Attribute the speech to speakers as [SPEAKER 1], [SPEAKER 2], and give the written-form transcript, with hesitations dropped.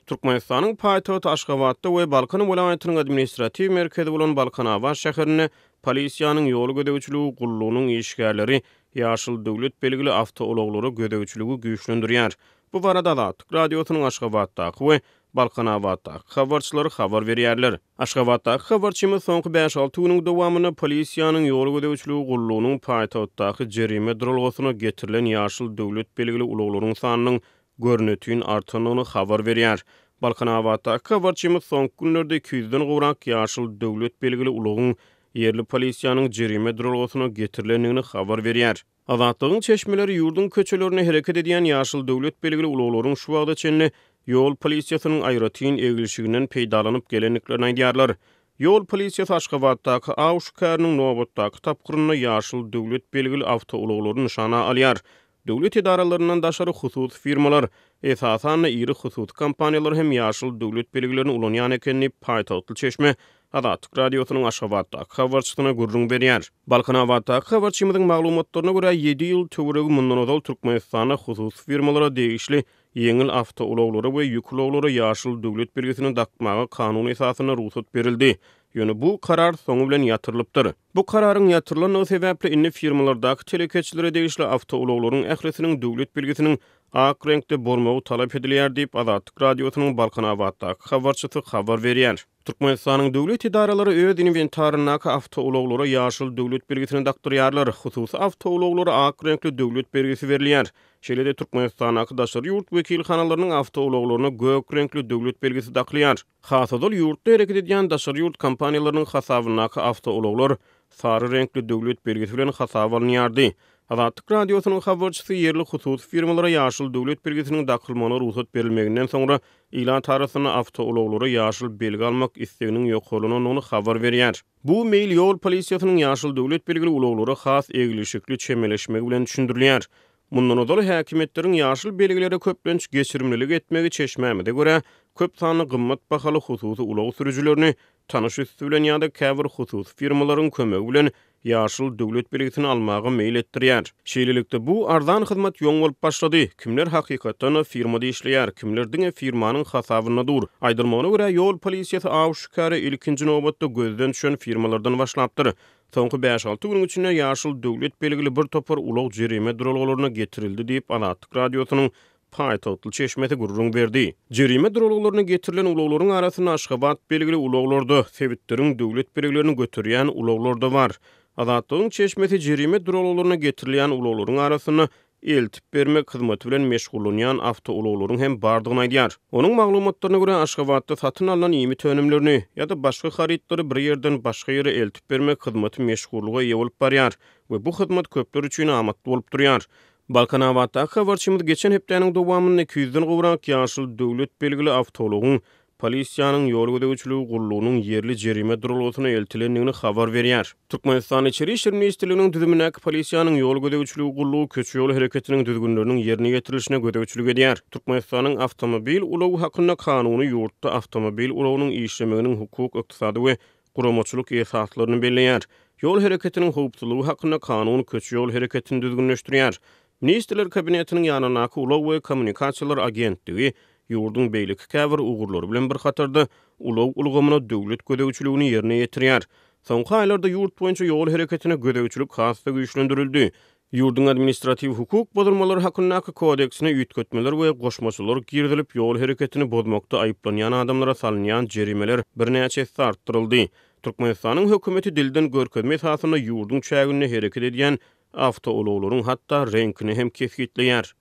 [SPEAKER 1] Türkmenistanyň paýtagty Aşgabatda we Balkan welaýatynyň administratiw merkezi bolan Balkanabat şäherinde polisiýanyň ýol gözegçiligi gullugynyň işgärleri ýaşyl döwlet belgili awtoulaglara gözegçiligi güýçlendirýär. Bu barada Azatlyk Radiosynyň Aşgabatdaky we Balkanabatdaky habarçylary habar berýärler. Aşgabatdaky habarçymyz soňky bäş-alty günüň dowamynda polisiýanyň ýol gözegçiligi gullugynyň paýtagtdaky jerime duralgasyna getirilen ýaşyl döwlet belgili ulaglaryň sanynyň görnetin artandygyny habar berýär. Balkanabatdaky habarçymyz soňky günlerde 200-den gowrak ýaşyl döwlet belgili ulagyň ýerli polisiýanyň jerime duralgasyna getirilendigini habar berýär. Azatlygyň çeşmeleri ýurduň köçelerinde hereket edýän ýaşyl döwlet belgili ulaglaryň şu wagta çenli ýol polisiýasynyň aýratyn eglişiginden peýdalanyp gelendiklerini aýdýarlar. Ýol polisiýasy Aşgabatdaky aw şikäriniň nobatdaky tapgyrynda ýaşyl döwlet belgili awtoulaglary nyşana alýar. Döwlet edaralaryndan daşary hususy firmalar, esasanda iri hususy kompaniýalar hem ýaşyl döwlet belgilerini ulanýan eken diýip, paýtagtly çeşme Azatlyk Radiosynyň Aşgabatdaky habarçysyna gürrüň berýär. Balkanabatdaky habarçymyzyň maglumatlaryna görä, ýedi ýyl töweregi mundan ozal Türkmenistanda hususy firmalara degişli ýeňil awtoulaglara we ýük ulaglara ýaşyl döwlet belgisini dakmaga kanun esasynda rugsat berildi. Ýöne bu karar soňy bilen ýatyrylypdyr. Bu kararyň ýatyrylandygy sebäpli indi firmalardaky telekeçilere degişli awtoulaglaryň ählisiniň döwlet belgisiniň ak reňkde bolmagy talap edilýär diýip, Azatlyk Radiosynyň Balkanabatdaky habarçysy habar berýär. Türkmenistanyň döwlet edaralary öz inwentaryndaky awtoulaglara ýaşyl döwlet belgisini dakdyrýarlar, hususy awtoulaglara ak reňkli döwlet belgisi berilýär. Şeýle-de Türkmenistandaky daşary ýurt wekilhanalarynyň awtoulaglaryna gök reňkli döwlet belgisi dakylýar. Has ozal ýurtda hereket edýän daşary ýurt kompaniýalarynyň hasabyndaky awtoulaglar sary reňkli döwlet belgisi bilen hasaba alynýardy. Azatlyk Radiosynyň habarçysy ýerli hususy firmalara ýaşyl döwlet belgisiniň dakylmagyna rugsat berilmeginden soňra ilat arasynda awtoulaglara ýaşyl belgi almak isleginiň ýokarlanandygyny habar berýär. Bu meýil ýol polisiýasynyň ýaşyl döwlet belgili ulaglara has eglişikli çemeleşmegi bilen düşündirilýär. Mundan ozal häkimiýetleriň ýaşyl belgilere köplenç geçirimlilik etmegi çeşmämize görä, köp sanly gymmat bahaly hususy ulag sürüjilerini tanyş üsti bilen ýa-da käbir hususy firmalaryň kömegi bilen ýaşyl döwlet belgisini almaga meýil etdirýär. Şeýlelikde, bu arzan hyzmat ýoň bolup başlady. Kimler hakykatdan-da firmada işleýär, kimler diňe firmanyň hasabynda dur. Aýdylmagyna görä, ýol polisiýasy aw-şikäre ilkinji nobatda gözden düşen firmalardan başlapdyr. Soňky bäş-alty günüň içinde ýaşyl döwlet belgili bir topar ulag jerime duralgalaryna getirildi diýip, Azatlyk Radiosynyň paýtagtly çeşmesi gürrüň berdi. Jerime duralgalaryna getirilen ulaglaryň arasynda Aşgabat belgili ulaglar-da, sebitleriň döwlet belgilerini göterýän ulaglar-da bar. Azatlygyň çeşmesi jerime duralgalaryna getirilýän ulaglaryň arasynda eltip bermek hyzmaty bilen meşgullanýan awtoulaglaryň hem bardygyny aýdýar. Onuň maglumatlaryna görä, Aşgabatda satyn alnan iýmit önümlerini ýa-da başga harytlary bir ýerden başga ýere eltip bermek hyzmaty meşhurlyga eýe bolup barýar we bu hyzmat köpler üçin amatly bolup durýar. Balkanabatdaky habarçymyz geçen hepdäniň dowamynda 200-den gowrak ýaşyl döwlet belgili awtoulagyň Polisiýanyň ýol gözegçiligi gullugynyň ýerli jerime duralgasyna eltilendigini habar berýär. Türkmenistanyň Içeri işler ministrliginiň düzümindäki Polisiýanyň ýol gözegçiligi gullugy köçe-ýol hereketiniň düzgünleriniň ýerine ýetirilişine gözegçilik edýär. Türkmenistanyň Awtomobil ulagy hakynda Kanuny ýurtda awtomobil ulagynyň işlemeginiň hukuk, ykdysady we guramaçylyk esaslaryny belleýär. Ýol hereketiniň howpsuzlygy hakynda Kanun köçe-ýol hereketini düzgünleşdirýär. Ministrler Kabinetiniň ýanyndaky Ulag we kommunikasiýalar agentligi ýurduň beýleki käbir ugurlary bilen bir hatarda ulag ulgamyna döwlet gözegçiligini ýerine ýetirýär. Soňky aýlarda ýurt boýunça ýol hereketine gözegçilik has-da güýçlendirildi. Ýurduň Administratiw hukuk bozulmalary hakyndaky kodeksine üýtgetmeler we goşmaçalar girizilip, ýol hereketini bozmakda aýyplanýan adamlara salynýan jerimeler birnäçe esse artdyryldy. Türkmenistanyň hökümeti dilden görkezme esasynda ýurduň çäginde hereket edýän awtoulaglaryň hatda reňkini hem kesgitleýär.